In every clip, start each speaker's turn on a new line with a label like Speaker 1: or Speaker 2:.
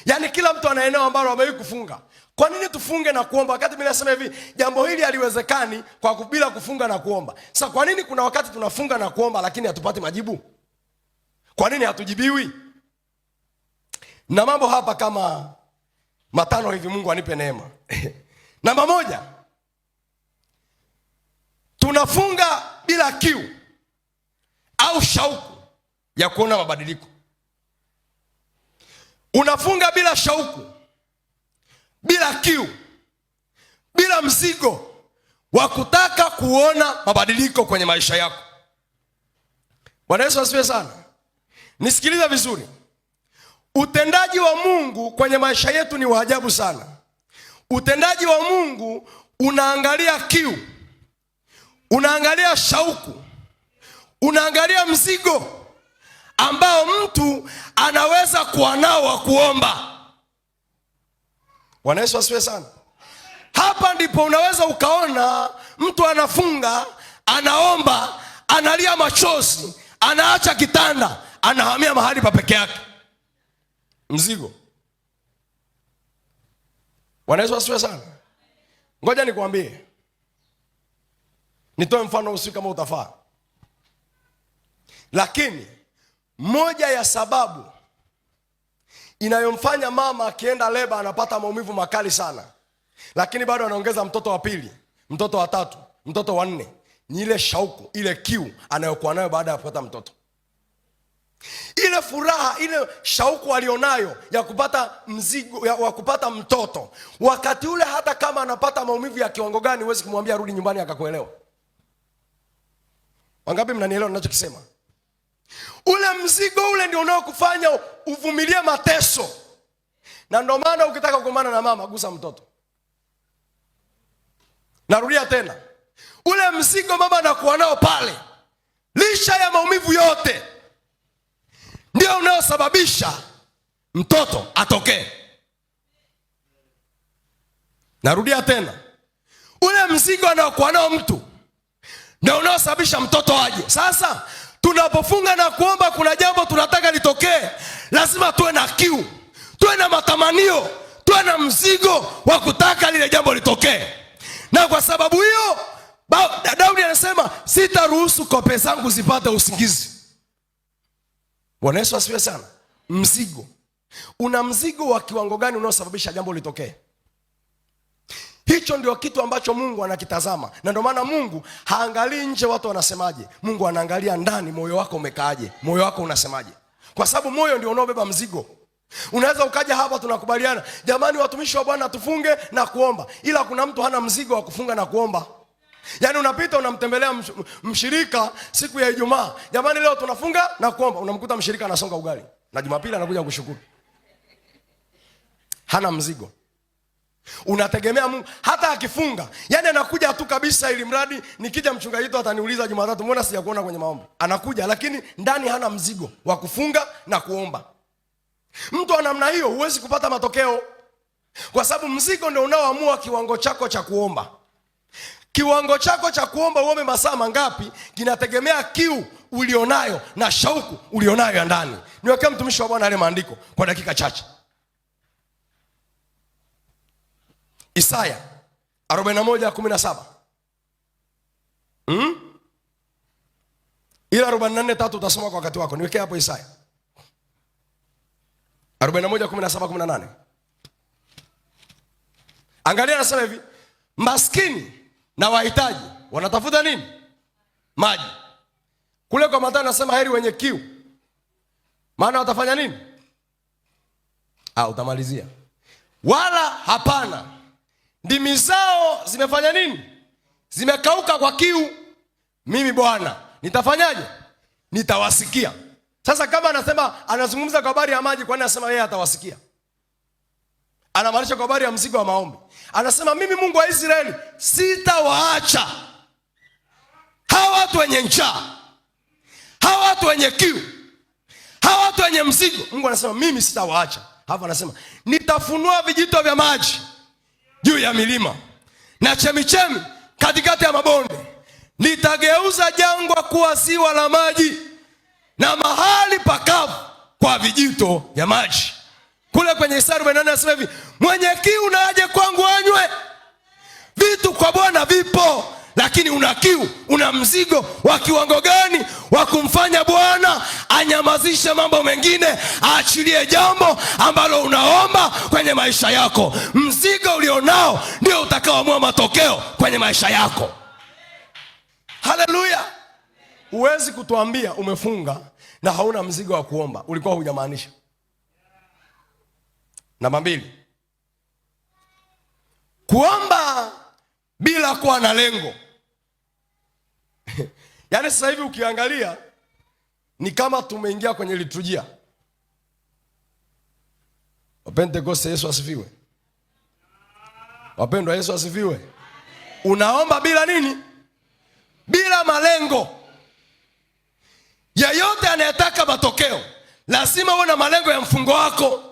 Speaker 1: Yaani kila mtu ana eneo ambalo amewahi kufunga. Kwa nini tufunge na kuomba wakati mimi nasema hivi jambo hili haliwezekani kwa bila kufunga na kuomba? Sasa kwa nini kuna wakati tunafunga na kuomba lakini hatupati majibu? Kwa nini hatujibiwi? Na mambo hapa kama matano hivi, Mungu anipe neema. Namba 1, tunafunga bila kiu au shauku ya kuona mabadiliko. Unafunga bila shauku, bila kiu, bila mzigo wa kutaka kuona mabadiliko kwenye maisha yako. Bwana Yesu asifiwe sana. Nisikilize vizuri. Utendaji wa Mungu kwenye maisha yetu ni wa ajabu sana. Utendaji wa Mungu unaangalia kiu, unaangalia shauku, unaangalia mzigo ambao mtu anaweza kuwa nao wa kuomba. Bwana Yesu asifiwe sana. Hapa ndipo unaweza ukaona mtu anafunga, anaomba, analia machozi, anaacha kitanda, anahamia mahali pa peke yake. Mzigo. Bwana Yesu asifiwe sana. Ngoja nikwambie. Nitoe mfano usiku kama utafaa. Lakini moja ya sababu inayomfanya mama akienda leba anapata maumivu makali sana, lakini bado anaongeza mtoto wa pili, mtoto wa tatu, mtoto wa nne, ni ile shauku, ile kiu anayokuwa nayo baada ya kupata mtoto. Ile furaha, ile shauku alionayo ya kupata mzigo, ya kupata mtoto. Wakati ule hata kama anapata maumivu ya kiwango gani, huwezi kumwambia rudi nyumbani akakuelewa. Wangapi mnanielewa ninachokisema? Ule mzigo ule ndio unaokufanya uvumilie mateso. Na ndio maana ukitaka kugombana na mama, gusa mtoto. Narudia tena. Ule mzigo mama anakuwa nao pale, licha ya maumivu yote, ndio unaosababisha mtoto atokee. Narudia tena. Ule mzigo anaokuwa nao mtu ndio unaosababisha mtoto aje. Sasa tunapofunga na kuomba, kuna jambo tunataka litokee, lazima tuwe na kiu, tuwe na matamanio, tuwe na mzigo wa kutaka lile jambo litokee. Na kwa sababu hiyo Daudi anasema sitaruhusu kope zangu zipate usingizi. Bwana Yesu asifiwe sana. Mzigo. Una mzigo wa kiwango gani unaosababisha jambo litokee? Hicho ndio kitu ambacho Mungu anakitazama. Na ndio maana Mungu haangalii nje watu wanasemaje. Mungu anaangalia ndani, moyo wako umekaaje, moyo wako unasemaje. Kwa sababu moyo ndio unaobeba mzigo. Unaweza ukaja hapa tunakubaliana, jamani watumishi wa Bwana tufunge na kuomba, ila kuna mtu hana mzigo wa kufunga na kuomba. Yaani unapita unamtembelea mshirika siku ya Ijumaa, jamani leo tunafunga na kuomba, unamkuta mshirika anasonga ugali na Jumapili anakuja kushukuru. Hana mzigo. Unategemea Mungu hata akifunga, yani anakuja tu kabisa, ili mradi nikija mchungaji wetu ataniuliza Jumatatu, mbona sijakuona kwenye maombi? Anakuja lakini ndani hana mzigo wa kufunga na kuomba. Mtu wa namna hiyo huwezi kupata matokeo, kwa sababu mzigo ndio unaoamua kiwango chako cha kuomba. Kiwango chako cha kuomba uombe masaa mangapi kinategemea kiu ulionayo na shauku ulionayo ya ndani. Niwekee mtumishi wa Bwana yale maandiko kwa dakika chache. Isaya 41:17. Ila 44:3 utasoma kwa wakati wako. Niwekee hapo Isaya 41:17-18. Angalia, anasema hivi, maskini na wahitaji wanatafuta nini? Maji. Kule kwa Mathayo anasema heri wenye kiu, maana watafanya nini? Utamalizia. Wala hapana, ndimi zao zimefanya nini? Zimekauka kwa kiu. Mimi Bwana nitafanyaje? Nitawasikia. Sasa kama anasema, anazungumza kwa habari ya maji, kwa nini anasema yeye atawasikia? Anamaanisha kwa habari ya mzigo wa maombi. Anasema mimi Mungu wa Israeli sitawaacha hawa watu wenye njaa, hawa watu wenye kiu, hawa watu wenye mzigo. Mungu anasema mimi sitawaacha. Hapo anasema nitafunua vijito vya maji juu ya milima na chemichemi katikati ya mabonde. Nitageuza jangwa kuwa ziwa la maji na mahali pakavu kwa vijito vya maji. Kule kwenye Isaya 48 anasema hivi, mwenye kiu na aje kwangu anywe. Vitu kwa Bwana vipo, lakini una kiu, una mzigo wa kiwango gani wa kumfanya Bwana anyamazishe mambo mengine, aachilie jambo ambalo unaomba kwenye maisha yako. Mzigo ulionao ndio utakaoamua matokeo kwenye maisha yako. Haleluya! Huwezi kutuambia umefunga na hauna mzigo wa kuomba, ulikuwa hujamaanisha. Namba 2, kuomba bila kuwa na lengo. Yaani sasa hivi ukiangalia ni kama tumeingia kwenye liturujia. Wapentekoste, Yesu asifiwe. Wapendwa, Yesu asifiwe. Unaomba bila nini? Bila malengo. Yeyote anayetaka matokeo lazima uwe na malengo ya mfungo wako.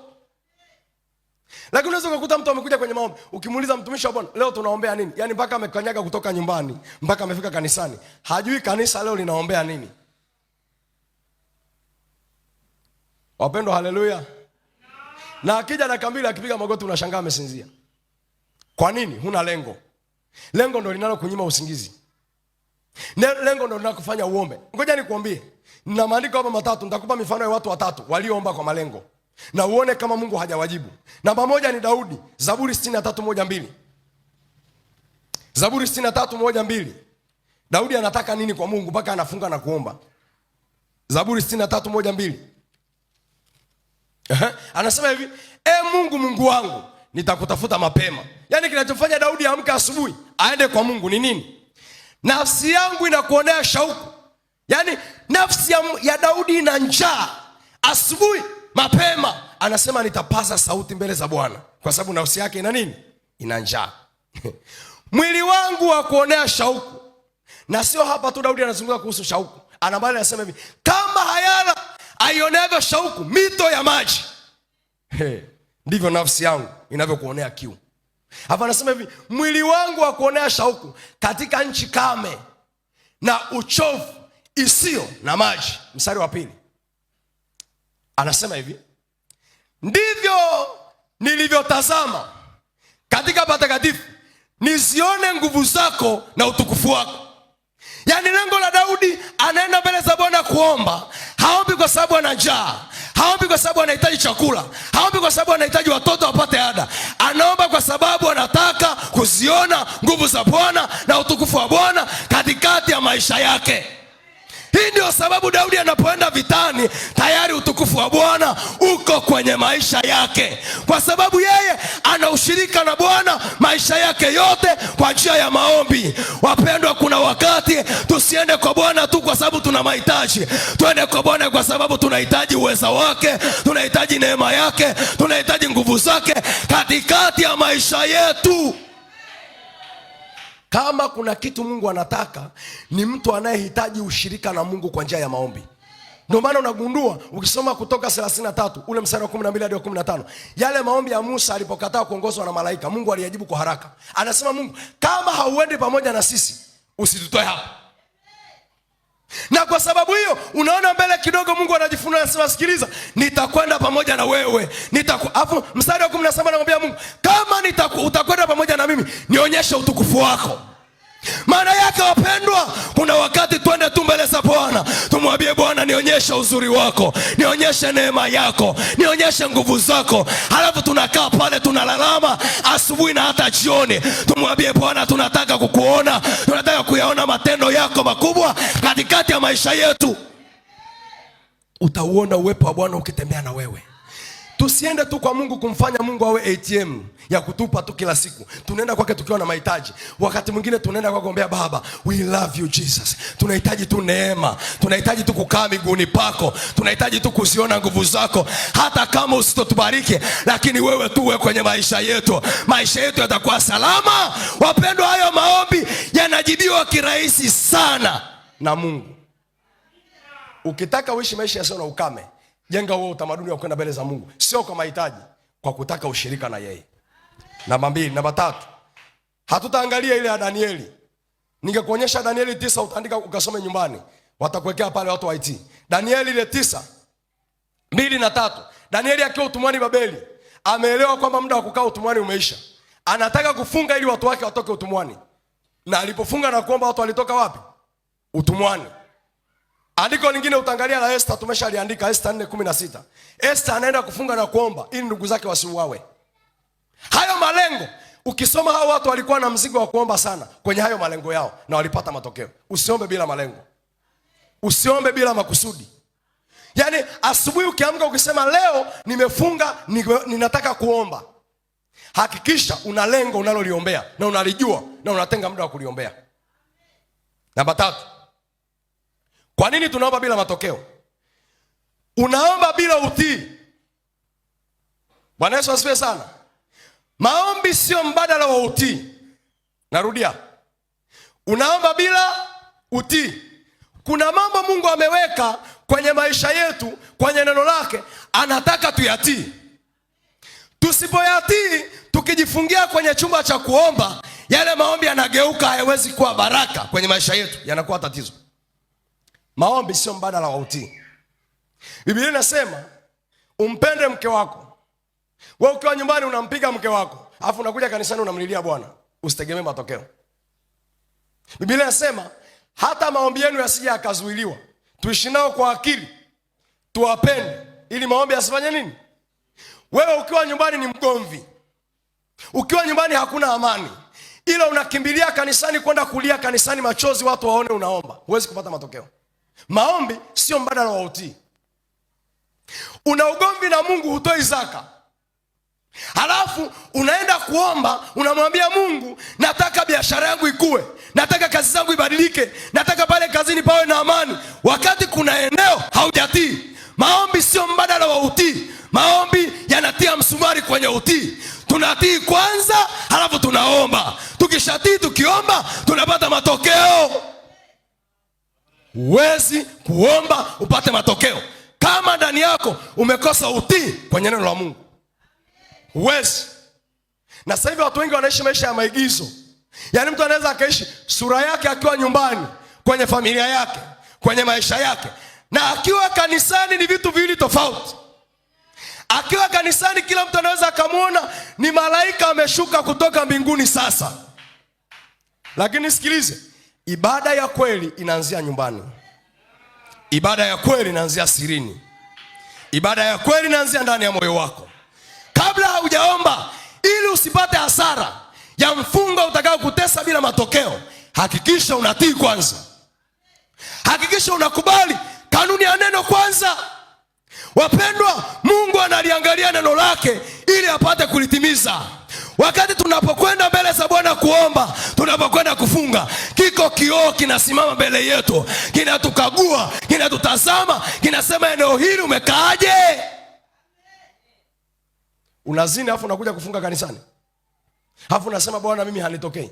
Speaker 1: Lakini unaweza kukuta mtu amekuja kwenye maombi, ukimuuliza mtumishi wa Bwana, leo tunaombea nini? Yaani mpaka amekanyaga kutoka nyumbani mpaka amefika kanisani, hajui kanisa leo linaombea nini. Wapendwa, haleluya. Na akija dakika mbili akipiga magoti unashangaa amesinzia. Kwa nini? Huna lengo. Lengo ndo linalokunyima usingizi. Lengo ndo linalokufanya uombe. Ngoja nikuambie, nina maandiko hapa matatu, nitakupa mifano ya watu watatu walioomba kwa malengo na uone kama Mungu hajawajibu. Namba 1 ni Daudi, Zaburi 63:1-2. Zaburi 63:1-2. Daudi anataka nini kwa Mungu mpaka anafunga na kuomba? Zaburi 63:1-2. Anasema hivi, Mungu, Mungu wangu, nitakutafuta mapema. Yaani kinachofanya Daudi amke asubuhi aende kwa Mungu ni nini? Nafsi yangu inakuonea shauku. Yaani nafsi ya Daudi ina njaa. Asubuhi mapema anasema nitapaza sauti mbele za Bwana, kwa sababu nafsi yake ina nini? Ina njaa. Mwili wangu wa kuonea shauku. Na sio hapa tu Daudi anazungumza kuhusu shauku. Anabali anasema hivi, kama hayala aionavyo shauku mito ya maji, ndivyo nafsi yangu inavyokuonea kiu. Hapa anasema hivi, mwili wangu wa kuonea shauku katika nchi kame na uchovu isiyo na maji. Mstari wa 2 anasema hivi, ndivyo nilivyotazama katika patakatifu, nizione nguvu zako na utukufu wako. Yaani lengo la Daudi, anaenda mbele za Bwana kuomba. Haombi kwa sababu ana njaa, haombi kwa sababu anahitaji chakula, haombi kwa sababu anahitaji watoto wapate ada. Anaomba kwa sababu anataka kuziona nguvu za Bwana na utukufu wa Bwana katikati ya maisha yake. Hii ndio sababu Daudi anapoenda vitani tayari utukufu wa Bwana uko kwenye maisha yake, kwa sababu yeye ana ushirika na Bwana maisha yake yote kwa njia ya maombi. Wapendwa, kuna wakati tusiende kwa Bwana tu kwa sababu tuna mahitaji. Tuende kwa Bwana kwa sababu tunahitaji uweza wake, tunahitaji neema yake, tunahitaji nguvu zake katikati ya maisha yetu. Kama kuna kitu Mungu anataka ni mtu anayehitaji ushirika na Mungu kwa njia ya maombi. Ndio maana unagundua ukisoma Kutoka 33 ule mstari wa 12 hadi wa 15, yale maombi ya Musa alipokataa kuongozwa na malaika, Mungu aliyajibu kwa haraka. Anasema Mungu, kama hauendi pamoja na sisi, usitutoe hapa. Na kwa sababu hiyo unaona mbele kidogo Mungu anajifunua, anasema sikiliza, nitakwenda pamoja na wewe. Alafu mstari wa 17 anamwambia Mungu, kama utakwenda pamoja na mimi, nionyeshe utukufu wako. Maana yake wapendwa, kuna wakati twende tu mbele za Bwana, tumwambie Bwana, nionyeshe uzuri wako, nionyeshe neema yako, nionyeshe nguvu zako. Halafu tunakaa pale tunalalama asubuhi na hata jioni. Tumwambie Bwana, tunataka kukuona, tunataka kuyaona matendo yako makubwa katikati ya maisha yetu. Utauona uwepo wa Bwana ukitembea na wewe. Tusiende tu kwa Mungu kumfanya Mungu awe ATM ya kutupa tu kila siku. Tunaenda kwake tukiwa na mahitaji. Wakati mwingine tunaenda kwake kumwambia Baba, we love you Jesus. Tunahitaji tu neema, tunahitaji tu kukaa miguuni pako, tunahitaji tu kuziona nguvu zako. Hata kama usitotubariki, lakini wewe tu uwe kwenye maisha yetu. Maisha yetu yatakuwa salama. Wapendwa, hayo maombi yanajibiwa kirahisi sana na Mungu. Ukitaka uishi maisha yasiyo na ukame, jenga huo utamaduni wa kwenda mbele za Mungu, sio kwa mahitaji, kwa kutaka ushirika na yeye. Namba 2, namba 3. Hatutaangalia ile ya Danieli. Ningekuonyesha Danieli 9 utaandika ukasome nyumbani. Watakuwekea pale watu wa IT. Danieli ile 9:2 na 3. Danieli akiwa utumwani Babeli, Ameelewa kwamba muda wa kukaa utumwani umeisha, anataka kufunga ili watu wake watoke utumwani. Na alipofunga na kuomba, watu walitoka wapi? Utumwani. Andiko lingine utaangalia la Esther, tumeshaliandika Esther 4:16. Esther anaenda kufunga na kuomba ili ndugu zake wasiuawe. Hayo malengo, ukisoma hao watu walikuwa na mzigo wa kuomba sana kwenye hayo malengo yao na walipata matokeo. Usiombe bila malengo. Usiombe bila makusudi. Yaani asubuhi ukiamka ukisema leo nimefunga, ninataka kuomba. Hakikisha una lengo unaloliombea na unalijua na unatenga muda wa kuliombea. Namba 3. Kwa nini tunaomba bila matokeo? Unaomba bila utii. Bwana Yesu asifiwe sana. Maombi sio mbadala wa utii. Narudia. Unaomba bila utii. Kuna mambo Mungu ameweka kwenye maisha yetu, kwenye neno lake, anataka tuyatii. Tusipoyatii, tukijifungia kwenye chumba cha kuomba, yale maombi yanageuka, hayawezi kuwa baraka kwenye maisha yetu, yanakuwa tatizo. Maombi sio mbadala wa utii. Biblia inasema umpende mke wako. Wewe ukiwa nyumbani unampiga mke wako, alafu unakuja kanisani unamlilia Bwana, usitegemee matokeo. Biblia inasema hata maombi yenu yasije yakazuiliwa, tuishi nao kwa akili, tuwapende ili maombi yasifanye nini? Wewe ukiwa nyumbani ni mgomvi. Ukiwa nyumbani hakuna amani. Ila unakimbilia kanisani kwenda kulia kanisani machozi watu waone unaomba. Huwezi kupata matokeo. Maombi sio mbadala wa utii. Una ugomvi na Mungu, hutoi zaka. Halafu unaenda kuomba, unamwambia Mungu, nataka biashara yangu ikue, nataka kazi zangu ibadilike, nataka pale kazini pawe na amani, wakati kuna eneo haujatii. Maombi sio mbadala wa utii. Maombi yanatia msumari kwenye utii. Tunatii kwanza, halafu tunaomba. Tukishatii tukiomba, tunapata matokeo. Huwezi kuomba upate matokeo kama ndani yako umekosa utii kwenye neno la Mungu. Huwezi. Na sasa hivi watu wengi wanaishi maisha ya maigizo. Yaani mtu anaweza akaishi sura yake akiwa nyumbani, kwenye familia yake, kwenye maisha yake, na akiwa kanisani ni vitu viwili tofauti. Akiwa kanisani kila mtu anaweza akamuona ni malaika ameshuka kutoka mbinguni sasa. Lakini sikilize, ibada ya kweli inaanzia nyumbani. Ibada ya kweli inaanzia sirini. Ibada ya kweli inaanzia ndani ya moyo wako. Kabla haujaomba, ili usipate hasara ya mfungo utakao kutesa bila matokeo, hakikisha unatii kwanza. Hakikisha unakubali kanuni ya neno kwanza. Wapendwa, Mungu analiangalia neno lake ili apate kulitimiza. Wakati tunapokwenda mbele za Bwana kuomba, tunapokwenda kufunga, kiko kioo kinasimama mbele yetu, kinatukagua, kinatutazama, kinasema eneo hili umekaaje? Unazini afu unakuja kufunga kanisani, afu unasema Bwana mimi hanitokei.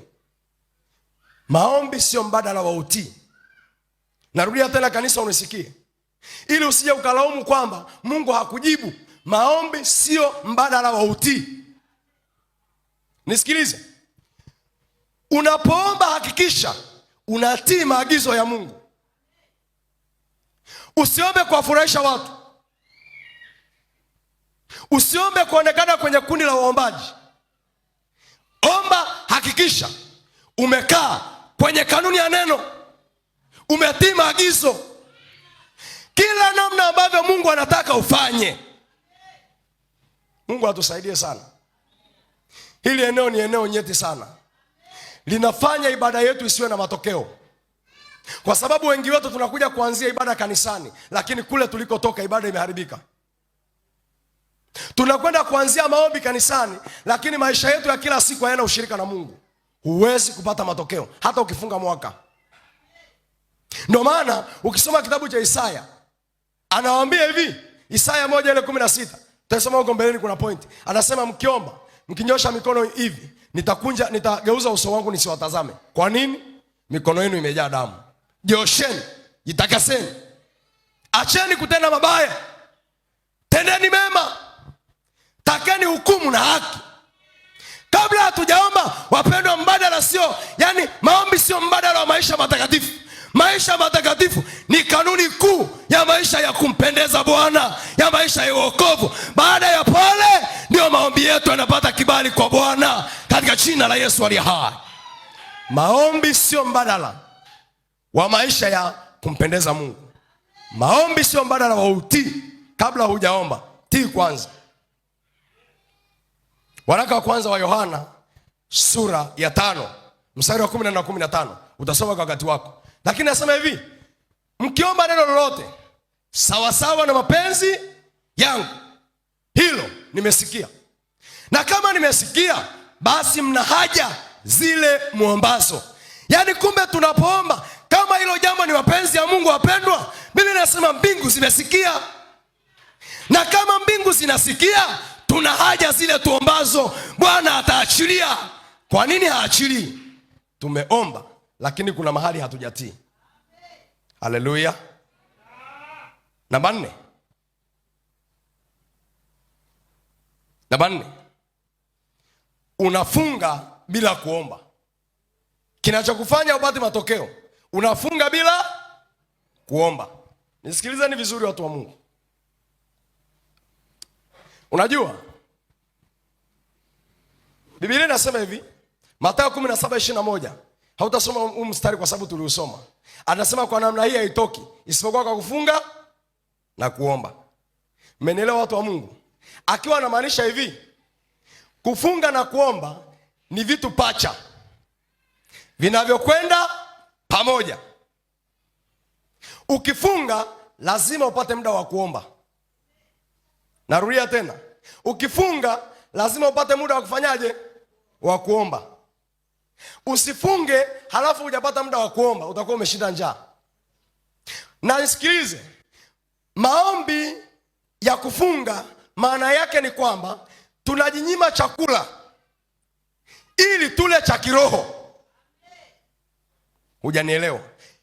Speaker 1: Maombi sio mbadala wa utii. Narudia tena kanisa, unisikie, ili usije ukalaumu kwamba Mungu hakujibu. Maombi sio mbadala wa utii. Nisikilize. Unapoomba hakikisha unatii maagizo ya Mungu. Usiombe kuwafurahisha watu. Usiombe kuonekana kwenye kundi la waombaji. Omba, hakikisha umekaa kwenye kanuni ya neno, umetii maagizo, kila namna ambavyo Mungu anataka ufanye. Mungu atusaidie sana. Hili eneo ni eneo nyeti sana, linafanya ibada yetu isiwe na matokeo, kwa sababu wengi wetu tunakuja kuanzia ibada kanisani, lakini kule tulikotoka ibada imeharibika. Tunakwenda kuanzia maombi kanisani, lakini maisha yetu ya kila siku hayana ushirika na Mungu. Huwezi kupata matokeo hata ukifunga mwaka. Ndio maana ukisoma kitabu cha Isaya anawaambia hivi, Isaya 1:16, tutasoma huko mbeleni, kuna point. Anasema mkiomba, mkinyosha mikono hivi, nitakunja, nitageuza uso wangu nisiwatazame. Kwa nini? Mikono yenu imejaa damu. Jiosheni, jitakaseni. Acheni kutenda mabaya, tendeni mema, takeni hukumu na haki. Kabla hatujaomba, wapendwa, mbadala sio, yani maombi sio mbadala wa maisha matakatifu. Maisha matakatifu ni kanuni kuu ya maisha ya kumpendeza Bwana, ya maisha ya wokovu. Baada ya pale ndio maombi. yetu yanapata kibali kwa Bwana katika jina la Yesu aliye hai. Maombi sio mbadala wa maisha ya kumpendeza Mungu. Maombi sio mbadala wa utii. Kabla hujaomba, tii kwanza. Waraka wa kwanza wa Yohana sura ya 5 mstari wa 14 na 15, utasoma kwa wakati wako. Lakini nasema hivi, mkiomba neno lolote sawasawa na mapenzi yangu, hilo nimesikia. Na kama nimesikia, basi mna haja zile muombazo. Yaani kumbe tunapoomba, kama hilo jambo ni mapenzi ya Mungu, wapendwa, mimi nasema mbingu zimesikia. Na kama mbingu zinasikia, tuna haja zile tuombazo, Bwana ataachilia. Kwa nini haachilii? Tumeomba, lakini kuna mahali hatujatii. Haleluya. Namba 4. Namba 4. Unafunga bila kuomba. Kinachokufanya upate matokeo, unafunga bila kuomba. Nisikilizeni vizuri watu wa Mungu. Unajua Biblia inasema hivi, Mathayo 17:21. Hautasoma huu mstari kwa sababu tuliusoma. Anasema kwa namna hii haitoki isipokuwa kwa kufunga na kuomba. Mmenielewa watu wa Mungu? Akiwa anamaanisha hivi, kufunga na kuomba ni vitu pacha vinavyokwenda pamoja. Ukifunga lazima upate muda wa kuomba. Narudia tena, ukifunga lazima upate muda wa kufanyaje? Wa kuomba. Usifunge halafu hujapata muda wa kuomba, utakuwa umeshinda njaa. Na nisikilize, maombi ya kufunga maana yake ni kwamba tunajinyima chakula ili tule cha kiroho. Hujanielewa?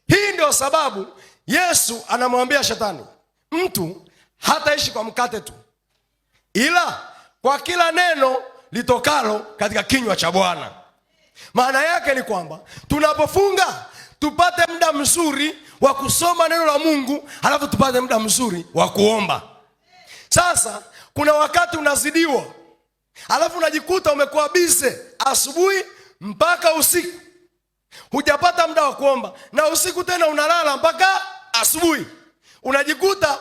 Speaker 1: Hii ndio sababu Yesu anamwambia shetani, mtu hataishi kwa mkate tu, ila kwa kila neno litokalo katika kinywa cha Bwana. Maana yake ni kwamba tunapofunga tupate muda mzuri wa kusoma neno la Mungu, halafu tupate muda mzuri wa kuomba. Sasa kuna wakati unazidiwa, halafu unajikuta umekuwa busy asubuhi mpaka usiku, hujapata muda wa kuomba, na usiku tena unalala mpaka asubuhi. Unajikuta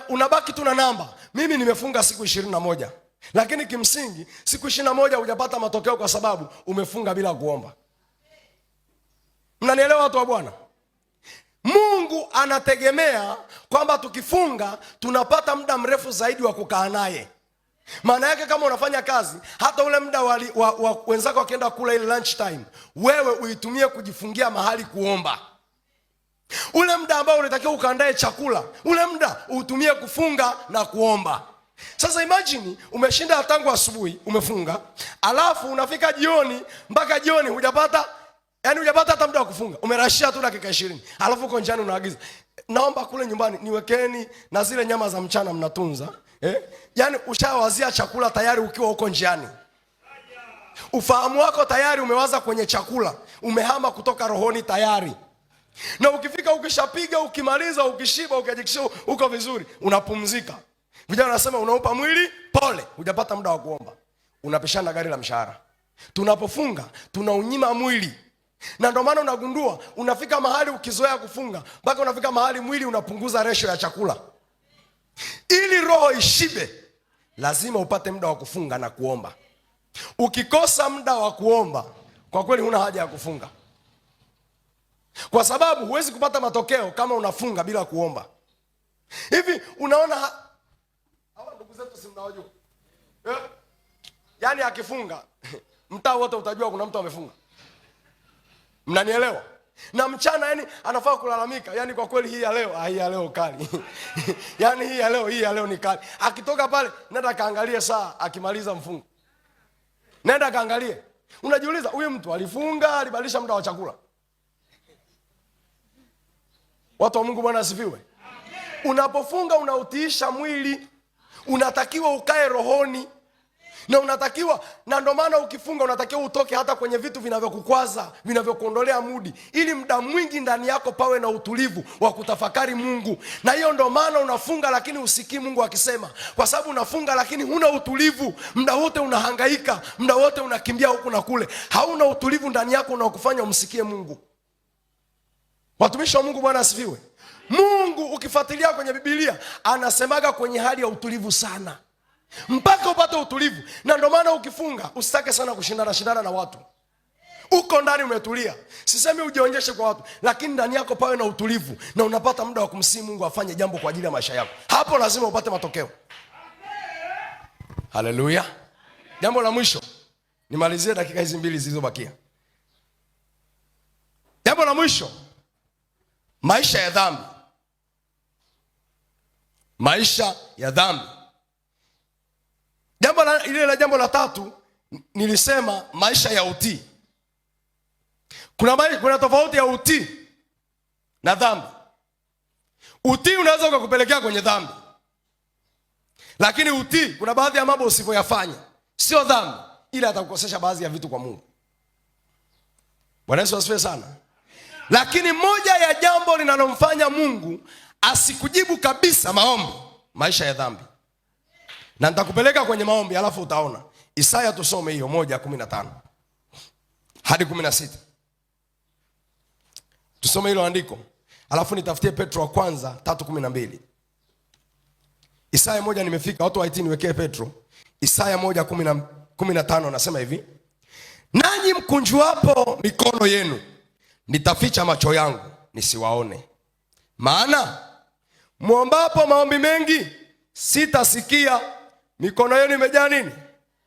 Speaker 1: unabaki tu na namba. Mimi nimefunga siku 21. Lakini kimsingi siku 21 hujapata matokeo kwa sababu umefunga bila kuomba. Mnanielewa watu wa Bwana? Mungu anategemea kwamba tukifunga tunapata muda mrefu zaidi wa kukaa naye. Maana yake kama unafanya kazi, hata ule muda wa wenzako wakienda kula ile lunch time, wewe uitumie kujifungia mahali kuomba. Ule muda ambao unatakiwa ukaandae chakula, ule muda uitumie kufunga na kuomba. Sasa imagine umeshinda tangu asubuhi umefunga, alafu unafika jioni, mpaka jioni hujapata, yani hujapata hata muda wa kufunga. Umerashia tu dakika 20. Alafu uko njiani unaagiza, naomba kule nyumbani niwekeni na zile nyama za mchana mnatunza. Yaani ushawazia chakula tayari ukiwa huko njiani. Ufahamu wako tayari umewaza kwenye chakula, umehama kutoka rohoni tayari. Na ukifika, ukishapiga, ukimaliza, ukishiba, ukihakikisha uko vizuri, unapumzika. Vijana wanasema unaupa mwili pole, hujapata muda wa kuomba. Unapishana gari la mshahara. Tunapofunga tunaunyima mwili. Na ndio maana unagundua unafika mahali ukizoea kufunga mpaka unafika mahali mwili unapunguza ratio ya chakula. Ili roho ishibe lazima upate muda wa kufunga na kuomba. Ukikosa muda wa kuomba, kwa kweli huna haja ya kufunga. Kwa sababu huwezi kupata matokeo kama unafunga bila kuomba. Hivi unaona hawa ndugu zetu si mnawajua? Yaani akifunga mtaa wote utajua kuna mtu amefunga. Mnanielewa? Na mchana yani anafaa kulalamika, yani kwa kweli hii ya leo, hii ya leo kali. Yani hii ya leo ni kali. Akitoka pale nenda kaangalie saa akimaliza mfungo. Nenda kaangalie. Unajiuliza huyu mtu alifunga, alibadilisha muda wa chakula. Watu wa Mungu, Bwana asifiwe. Unapofunga unautiisha mwili, unatakiwa ukae rohoni. Na unatakiwa, na ndio maana ukifunga unatakiwa utoke hata kwenye vitu vinavyokukwaza, vinavyokuondolea mudi, ili muda mwingi ndani yako pawe na utulivu wa kutafakari Mungu. Na hiyo ndio maana unafunga lakini usikii Mungu akisema, kwa sababu unafunga lakini huna utulivu. Muda wote unahangaika, muda wote unakimbia huku na kule, hauna utulivu ndani yako unaokufanya umsikie Mungu. Watumishi wa Mungu, Bwana asifiwe. Mungu ukifuatilia kwenye Biblia anasemaga kwenye hali ya utulivu sana, mpaka upate utulivu. Na ndio maana ukifunga usitake sana kushindana shindana na watu. Uko ndani umetulia, sisemi ujionyeshe kwa watu, lakini ndani yako pawe na utulivu, na unapata muda wa kumsihi Mungu afanye jambo kwa ajili ya maisha yako. Hapo lazima upate matokeo. Haleluya. Jambo la mwisho, nimalizie dakika hizi mbili zilizobakia. Jambo la mwisho, maisha ya dhambi. Maisha ya dhambi. Jambo la, ile la jambo la tatu nilisema maisha ya utii. Kuna tofauti ya utii na dhambi. Utii unaweza ukakupelekea kwenye dhambi, lakini utii, kuna baadhi ya mambo usivyoyafanya sio dhambi, ila atakukosesha baadhi ya vitu kwa Mungu. Bwana Yesu asifiwe sana. Lakini moja ya jambo linalomfanya Mungu asikujibu kabisa maombi, maisha ya dhambi. Na nitakupeleka kwenye maombi alafu utaona. Isaya tusome hiyo 1:15 hadi 16. Tusome hilo andiko. Alafu nitafutie Petro wa kwanza 3:12. Isaya 1 nimefika, watu wa IT niwekee Petro. Isaya 1:15 nasema hivi: nanyi mkunjuapo mikono yenu, nitaficha macho yangu nisiwaone. Maana muombapo maombi mengi sitasikia. Mikono yenu imejaa nini?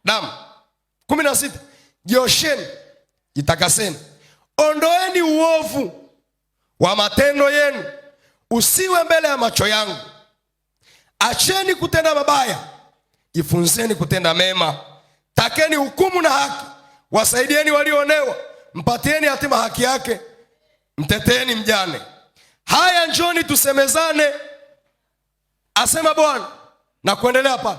Speaker 1: Damu. 16, jiosheni, jitakaseni, ondoeni uovu wa matendo yenu, usiwe mbele ya macho yangu. Acheni kutenda mabaya, jifunzeni kutenda mema. Takeni hukumu na haki, wasaidieni walioonewa, mpatieni yatima haki yake, mteteeni mjane. Haya, njoni tusemezane, asema Bwana. Na kuendelea pale.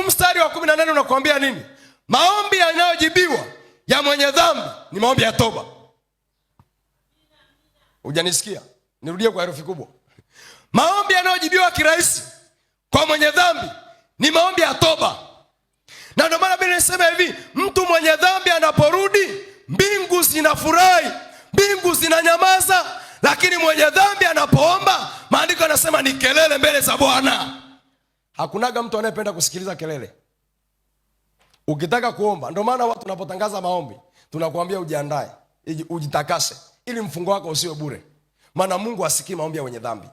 Speaker 1: Mstari wa 18 unakuambia nini? Maombi yanayojibiwa ya mwenye dhambi ni maombi ya toba. Hujanisikia? Nirudie kwa herufi kubwa. Maombi yanayojibiwa kirahisi kwa mwenye dhambi ni maombi ya toba. Na ndio maana Biblia inasema hivi, mtu mwenye dhambi anaporudi, mbingu zinafurahi, mbingu zinanyamaza. Lakini mwenye dhambi anapoomba, maandiko yanasema ni kelele mbele za Bwana. Hakunaga mtu anayependa kusikiliza kelele. Ukitaka kuomba, ndio maana watu tunapotangaza maombi, tunakuambia ujiandae, ujitakase, ili mfungo wako usiwe bure. Maana Mungu asikii maombi ya wenye dhambi.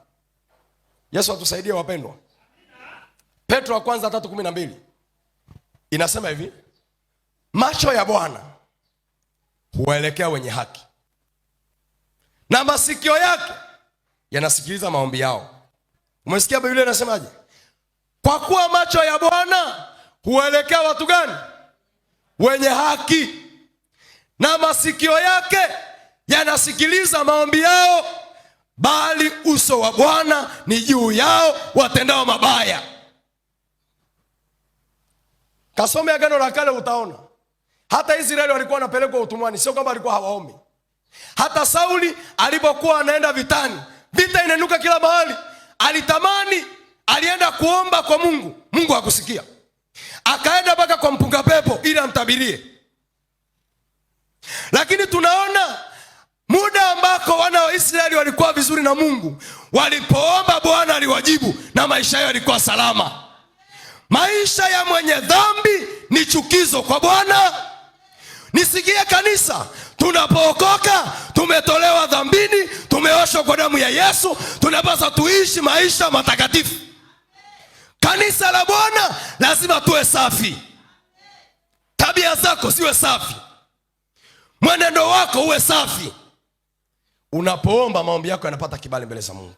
Speaker 1: Yesu atusaidie wapendwa. Petro wa kwanza 3:12 inasema hivi: macho ya Bwana huwaelekea wenye haki, na masikio yake yanasikiliza maombi yao. Umesikia Biblia inasemaje? Kwa kuwa macho ya Bwana huwaelekea watu gani? Wenye haki, na masikio yake yanasikiliza maombi yao, bali uso wa Bwana ni juu yao watendao mabaya. Kasome Agano la Kale utaona. Hata Israeli walikuwa wanapelekwa utumwani, sio kwamba walikuwa hawaombi. Hata Sauli alipokuwa anaenda vitani, vita inanuka kila mahali, alitamani, alienda kuomba kwa Mungu, Mungu hakusikia. Akaenda mpaka kwa mpunga pepo ili amtabirie. Lakini tunaona muda ambako wana wa Israeli walikuwa vizuri na Mungu, walipoomba Bwana aliwajibu na maisha yao yalikuwa salama. Maisha ya mwenye dhambi ni chukizo kwa Bwana. Nisikie kanisa, tunapookoka tumetolewa dhambini, tumeoshwa kwa damu ya Yesu, tunapaswa tuishi maisha matakatifu. Kanisa la Bwana lazima tuwe safi. Tabia zako ziwe safi, mwenendo wako uwe safi. Unapoomba maombi yako yanapata kibali mbele za Mungu.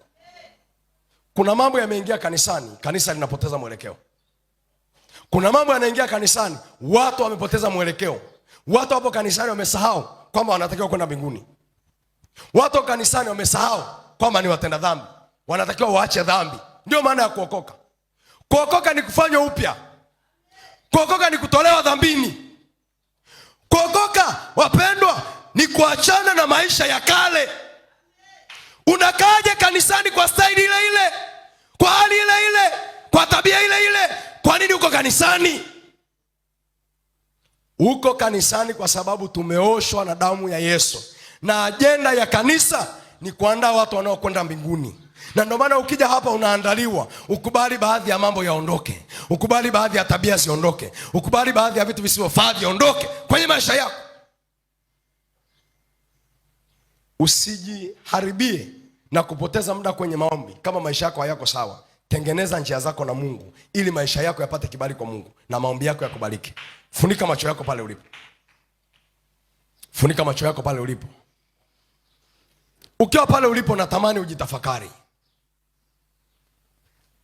Speaker 1: Kuna mambo yameingia kanisani, kanisa linapoteza mwelekeo. Kuna mambo yanaingia kanisani, watu wamepoteza mwelekeo. Watu hapo kanisani wamesahau kwamba wanatakiwa kwenda mbinguni. Watu kanisani wamesahau kwamba ni watenda dhambi, wanatakiwa waache dhambi. Ndio maana ya kuokoka. Kuokoka ni kufanywa upya. Kuokoka ni kutolewa dhambini. Kuokoka, wapendwa, ni kuachana na maisha ya kale. Unakaaje kanisani kwa staili ile ile, kwa hali ile ile, kwa tabia ile ile? Kwa nini uko kanisani? Uko kanisani kwa sababu tumeoshwa na damu ya Yesu, na ajenda ya kanisa ni kuandaa watu wanaokwenda mbinguni. Na ndio maana ukija hapa unaandaliwa, ukubali baadhi ya mambo yaondoke, ukubali baadhi ya tabia ziondoke, ukubali baadhi ya vitu visivyofaa viondoke kwenye maisha yako. Usijiharibie na kupoteza muda kwenye maombi kama maisha yako hayako sawa. Tengeneza njia zako na Mungu ili maisha yako yapate kibali kwa Mungu na maombi yako yakubalike. Funika macho yako pale ulipo, funika macho yako pale ulipo. Ukiwa pale ulipo, natamani ujitafakari.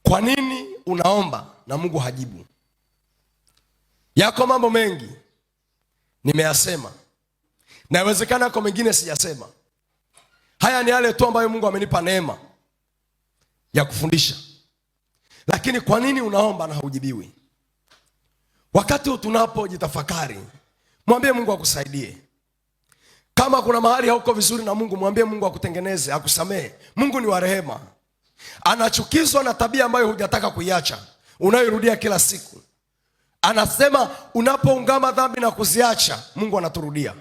Speaker 1: Kwa nini unaomba na Mungu hajibu? Yako mambo mengi nimeyasema, na inawezekana yako mengine sijasema. Haya ni yale tu ambayo Mungu amenipa neema ya kufundisha. Lakini kwa nini unaomba na haujibiwi? Wakati huu tunapojitafakari, mwambie Mungu akusaidie. Kama kuna mahali hauko vizuri na Mungu, mwambie Mungu akutengeneze, akusamehe. Mungu ni wa rehema. Anachukizwa na tabia ambayo hujataka kuiacha, unayoirudia kila siku. Anasema unapoungama dhambi na kuziacha, Mungu anaturudia.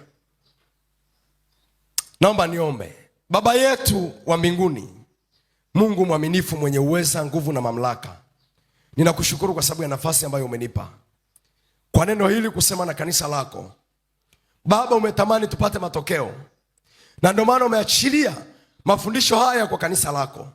Speaker 1: Naomba niombe. Baba yetu wa mbinguni, Mungu mwaminifu, mwenye uweza, nguvu na mamlaka, ninakushukuru kwa sababu ya nafasi ambayo umenipa kwa neno hili kusema na kanisa lako. Baba, umetamani tupate matokeo, na ndio maana umeachilia mafundisho haya kwa kanisa lako.